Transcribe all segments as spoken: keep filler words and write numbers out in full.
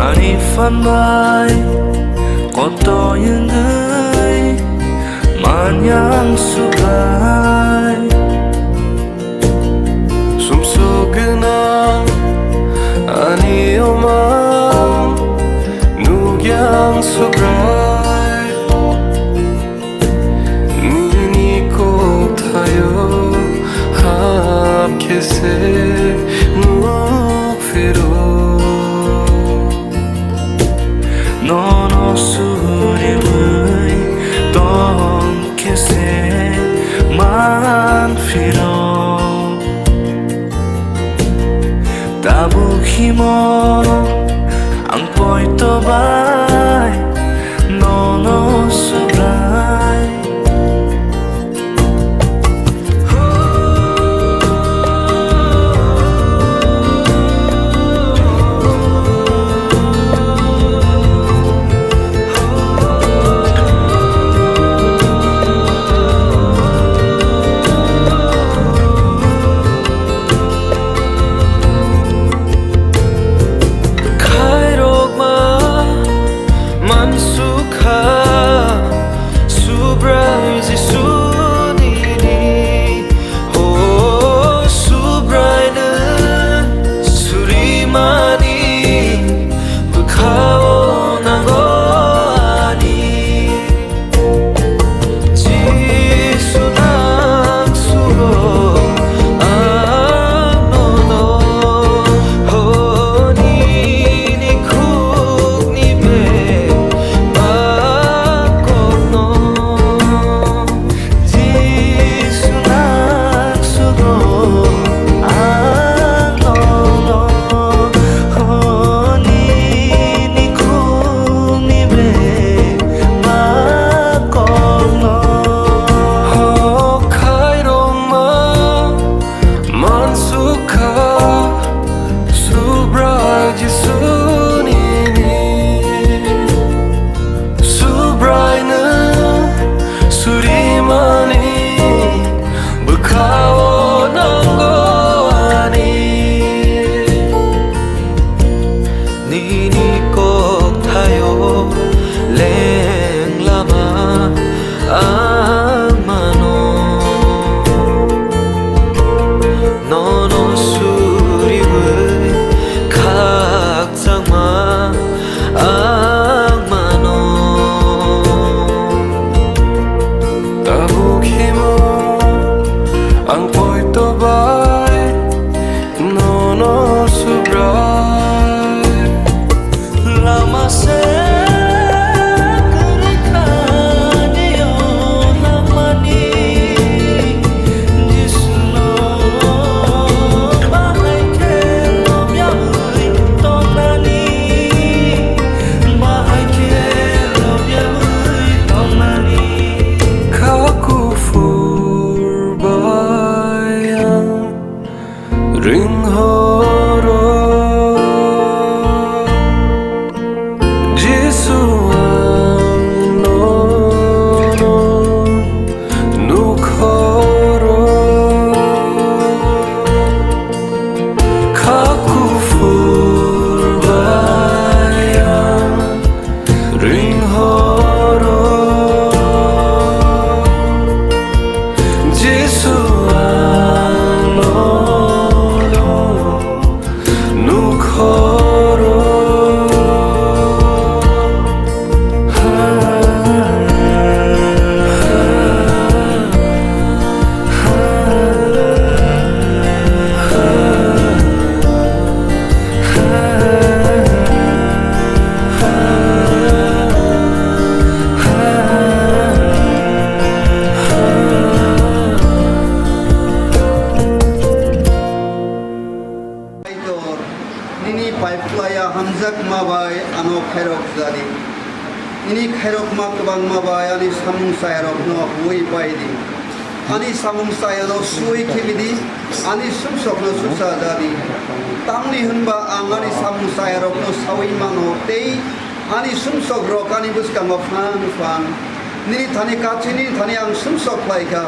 Ani phan bai kotoi wngwi manyang suklai. Sumsok gwnang ani omang nukyang suklai. Nini kokthaio hap khe se nuk phiro. Nono suriwi tong khe se man phiro. Tabuk himo ang poito bai Nini khairokma kwbangma bai ani samung chayarokno huwi pai di. Ani samung chayano suwi khibi di, ani sumsokno susa ja di. Tamni hwnba ang ani samung chayarokno sawi mano tei ani sumsokrok ani bwskango phan phan. Nini thani kachi, nini thani ang sumsok khlai kha.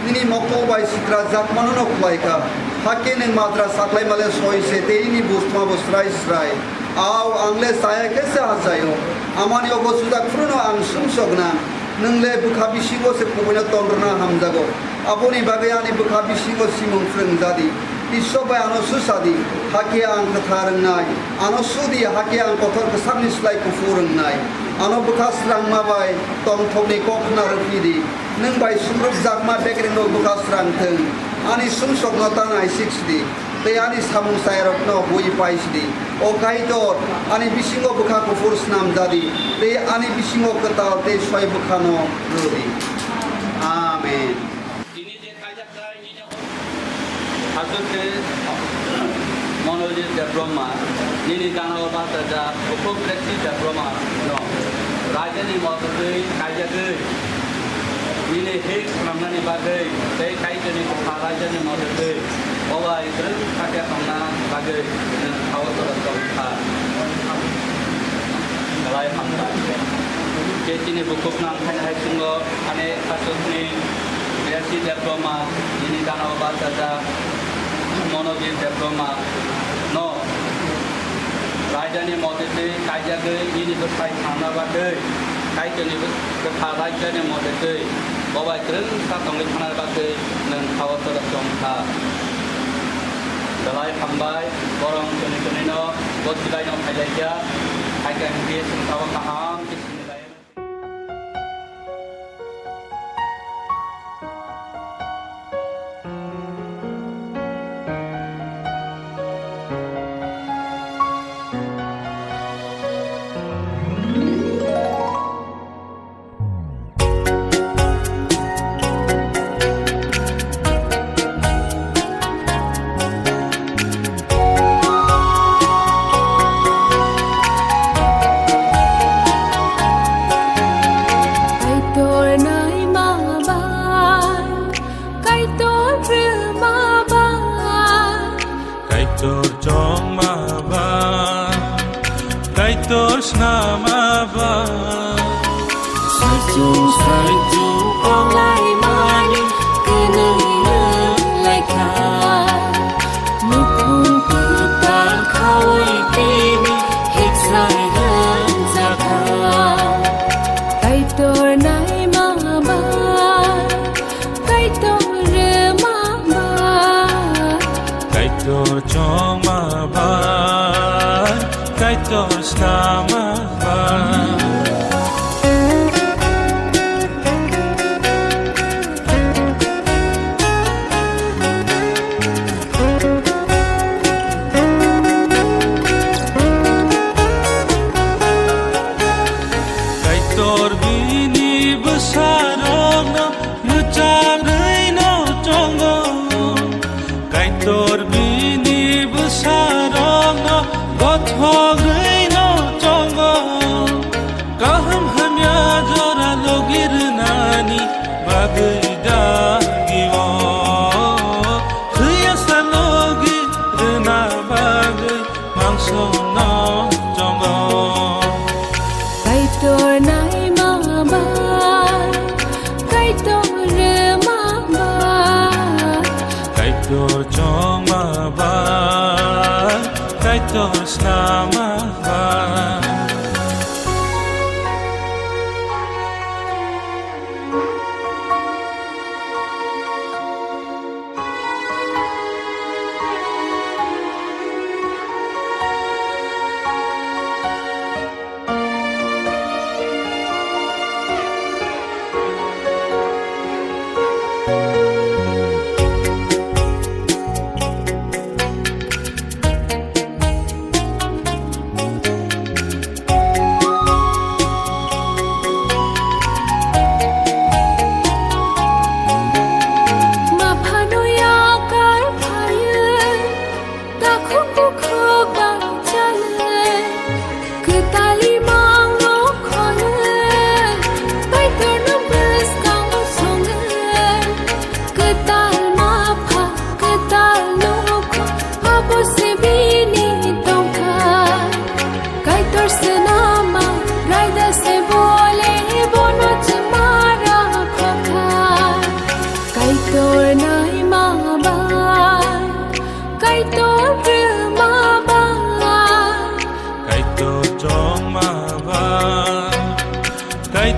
Nini mokol bai sitra jakmano no khlai kha. Hakhe nwng madra saklai male soi se tei nini bustma bo srai srai. Au, ang le chaya khe se hachaio. Amani obo suda phuru no ang sumsok nang. Nwng le bwkha bisingo se kubuino ton rwna hamjago. Aboni bagwi ani bwkha bisingo simung phrwng ja di. Isor bai ano susa di, hakhe ang kwthar wngnai. Ano su di, hakhe ang kothor kwsakni slai kuphur wngnai. Ano bwkha srangma bai tongthokni kok khna rw phi di. Nwng bai sumrwkjakma bekrengno bwkha srang thung. Ani sumsokno ta naisik si di, tei ani samung chayarokno huwi pai si di. O Kaitor, ani bisingo bwkha kuphur snam ja di, tei ani bisingo kwtal tei soi bwkhano rw di. Amen. Tini je kaijaknai nini Aswk khe Monojit Debbarma, nini gana o bachajak Bukhuk Rexi Debbarma no raijani mototwi kaijagwi, nini hik swnamnani bagwi tei Kaitorni kwpha raijani mototwi o bai kwrwng sakya tongna bagwi nwng khao choro chong kha. Belai hambai. Khe chini bukhuk nang khaina hai chwngno ani aswkni Rexi Debbarma, nini gana o bachajak Monojit Debbarma no raijani mototwi kaijagwi nini bwsai thangna bagwi, Kaitorni bw-, kwpha raijani mototwi bo bai kwrwngsa tongwi thangna bagwi nwng khao choro chong kha. Belai hambai, borok chwng chwnino bo silaino phailaijak, hai khe hwnkhe chwng tabok kaham khe sinilai. Kaitor naima bai, Kaitor rwma bai, Kaitor chongma bai, Kaitor snama bai. Saichung saichung onglaimani kwnwi wnglaikha. Nukhung kwtal khaui tini heksai rwngjakha. Kaitor naima bai, Kaitor rwma bai, Kaitor chongma bai, Kaitor snama bai. Kaitor bini bwsarokno mwcharwino chongo. Kaitor bini bwsarokno gothok rwino chongo. Kaham hamya jora logi rwnani bagwi dagio. Thwiya sa logi rwna bagwi mangso no chongo. Kaitor naima bai, Kaitor rwma bai, Kaitor chongma bai, Kaitor snama bai.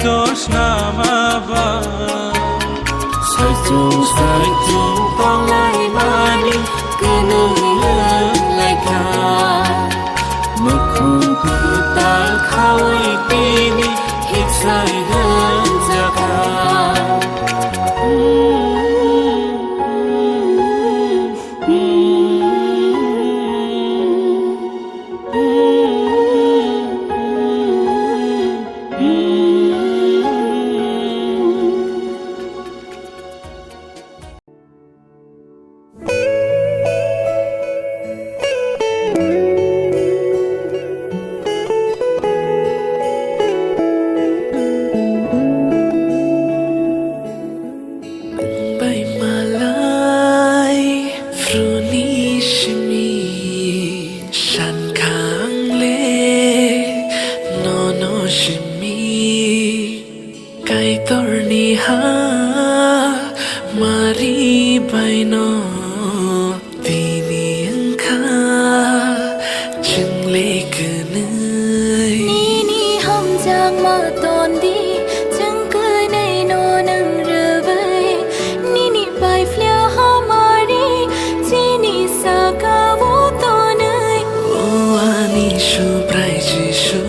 Dos nama ba. Saichung saichung tonglaimani kwnwi wnglaikha. Nukhung kwtal khaui tini hiksai hwnjakha. Bai malai phruni simi, sankha ang le nono simi. Kaitorni ha mari baino tini wngkha chwng le kwnwi. Nini hamjakma tondi, chwng kwnwi no nwng rwui. Nini paiphlya hamari chini saka-o tonwi. O ani Subrai Jisu,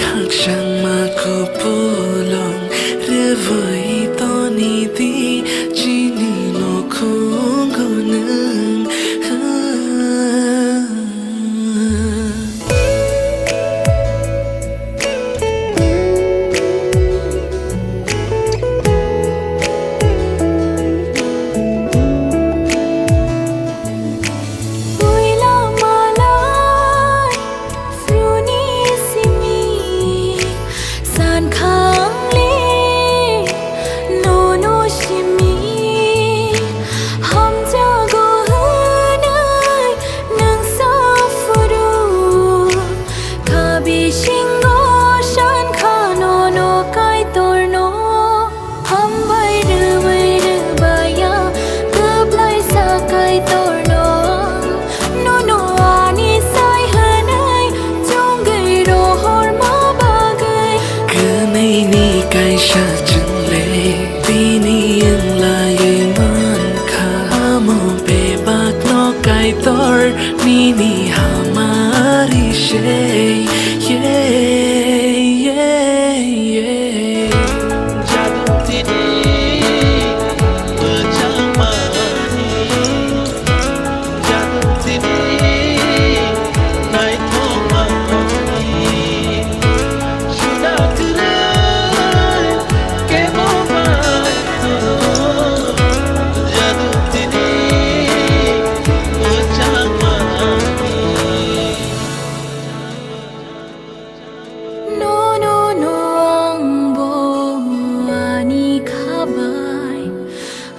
khakchangma kupulung rwui toni di chini nukhungo nwng. Puila malai phruni simi, sankha ang le nono simi, hamjago hwnwi nwng sa phuru. Kha bisingo sankha nono Kaitorno hambai rwui rwbaiya, kwplaisa Kaitorno ang nono ani sai hwnwi chongwi rohorma bagwi. Kwnwini kaisa chwng le tini wnglaiwi mankha, amo bebakno Kaitor nini hamari se, ye, ye, ye. Jadutini bwchangmani, jadutini naithokmani. Nono no ang bo ani khabai.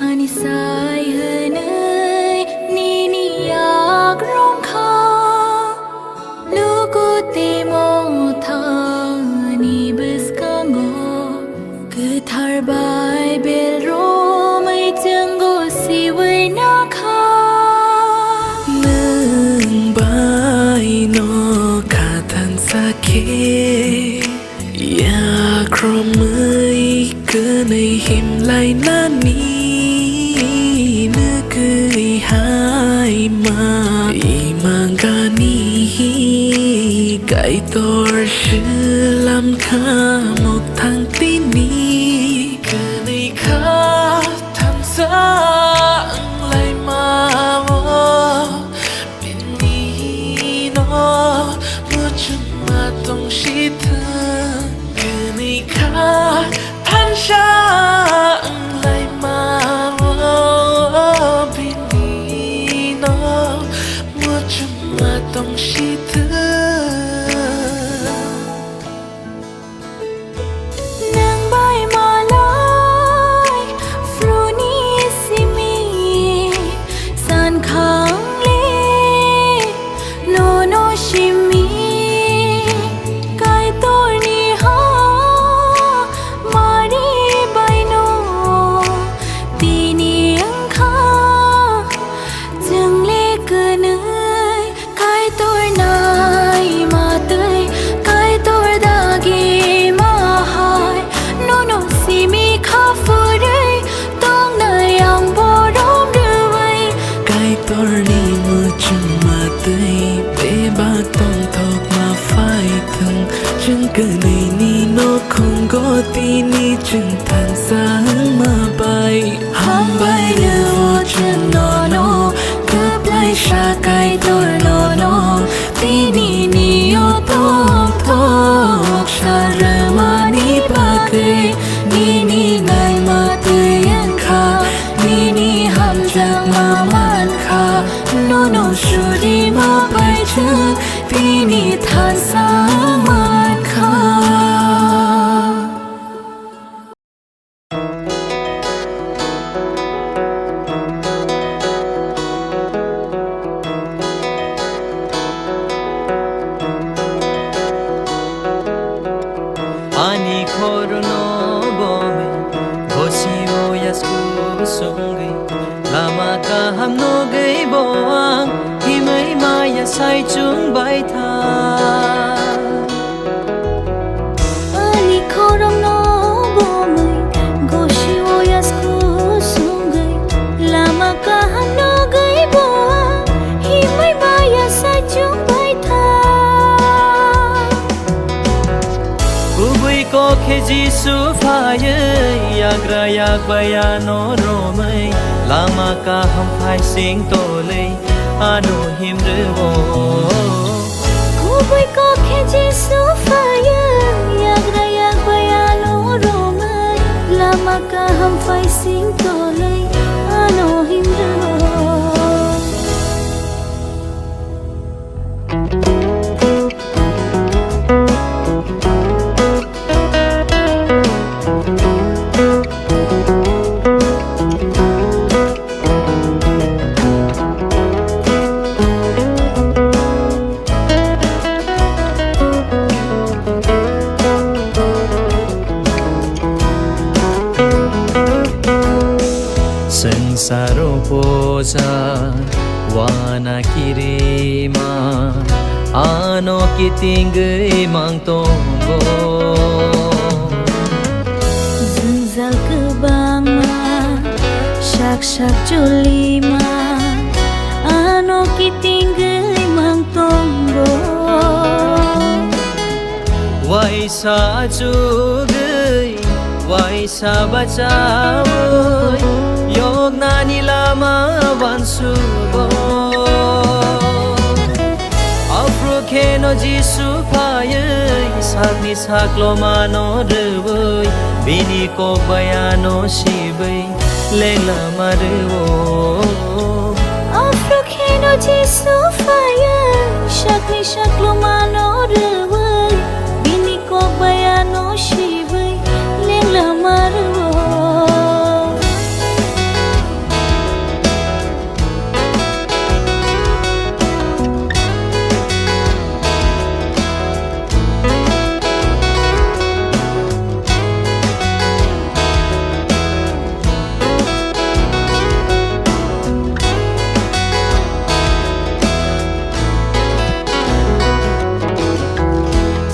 Ani sai hwnwi nini yak rwng kha, luku timo thani bwskango, kwthar Baibel romwi chwngno siwi na kha. Nwng bai no kha thansa khe, yakromwi kwnwi himlainani nugwi hai ma imangani Kaitor slam kha mukthang tini kwnwi kha thansa wnglaima-o. Binino muchungma tongsithwng, kwnwi kha thansa wnglaima-o. Binino muchungma tongsithwng. Nwng bai malai phruni simi, sankha ang le nono simi. Kaitorni ha mari baino tini wngkha chwng le kwnwi. Kaitorno Kwnwi ni nokhungo tini chwng thansa wngma bai. Hambai rw-o chwng nono, kwplai sa Kaitor nono, tini ni o tok tok sa rwmani bagwi. Nini naima twi wngkha, nini hamjakma mankha, nono surima bai chwng tini thansa mankha. Ani khorokno bomwi gosio yasku sungwi, lama kaham nugwi bo ang himwi maya saichung bai tha. Ani khorokno bomwi gosio yasku sungwi, lama kaham nugwi bo ang himwi maya saichung bai tha. Kubui kok khe Jisu phaiwi, yagra yakbai ano romwi, lama kaham phaising tolwi ano himrwo. Kubui kok khe Jisu phaiwi, yagra yakbai ano romwi, lama kaham phaising tolwi ano himrwo. Swngcharo poja wana kirima, ano kitingwi mang tongo. Jwngjal kwbangma, sak sak chulima, ano kitingwi mang tongo. Waisa achugwi, waisa bachaui, yoknani lama wansugo. Aphuru kheno Jisu phaiwi, sakni saklomano rwui, bini kok bai ano sibwi, lengla ma rwo. Aphuru kheno Jisu phaiwi, sakni saklomano rwui, bini kok bai ano sibwi, lengla ma rwo.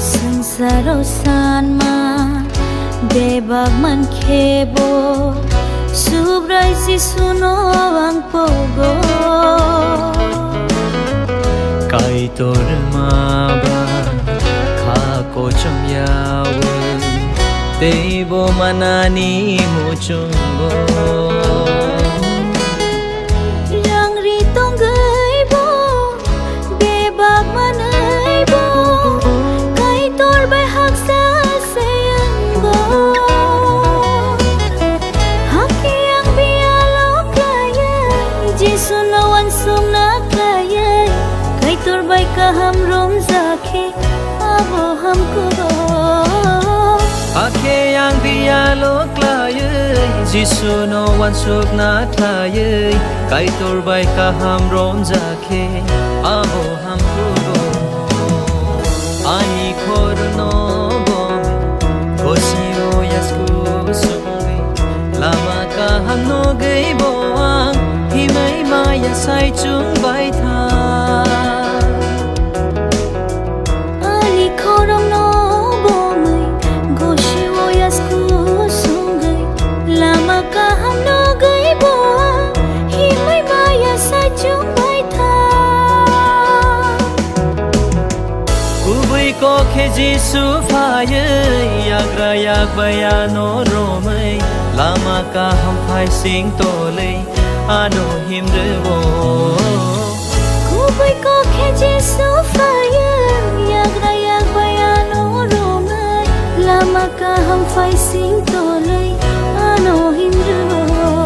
Swngcharo sanma bebak mankhe bo, Subrai Jisuno ang pogo. Kaitor ma ba kha kochom yaui, teibo manani muchungo. Rang ri tongwi bo, bebak manwi bo, Kaitor bai haksa se wngo. Hakhe ang biyalo khlaiwi, Jisuno uansukna khlaiwi, Kaitor bai kaham romjakhe, abo hamkhugo. Hakhe ang biyalo khlaiwi, Jisuno uansukna khlaiwi, Kaitor bai kaham romjakhe, abo hamkhugo. Ani khorokno bo gosio yasku sungwi, lama kaham nugwi bo ang himwi maya saichung bai tha. Ani khorokno bomwi gosio yasku sungwi, lama kaham nugwi bo ang himwi maya saichung bai tha. Kubui kok khe Jisu phaiwi yagra yak bai ano romwi, lama kaham phaising tolwi ano himrwo. Kubui kok khe Jisu phaiwi yagra yak bai ano romwi, lama kaham phaising tolwi ano himrwo.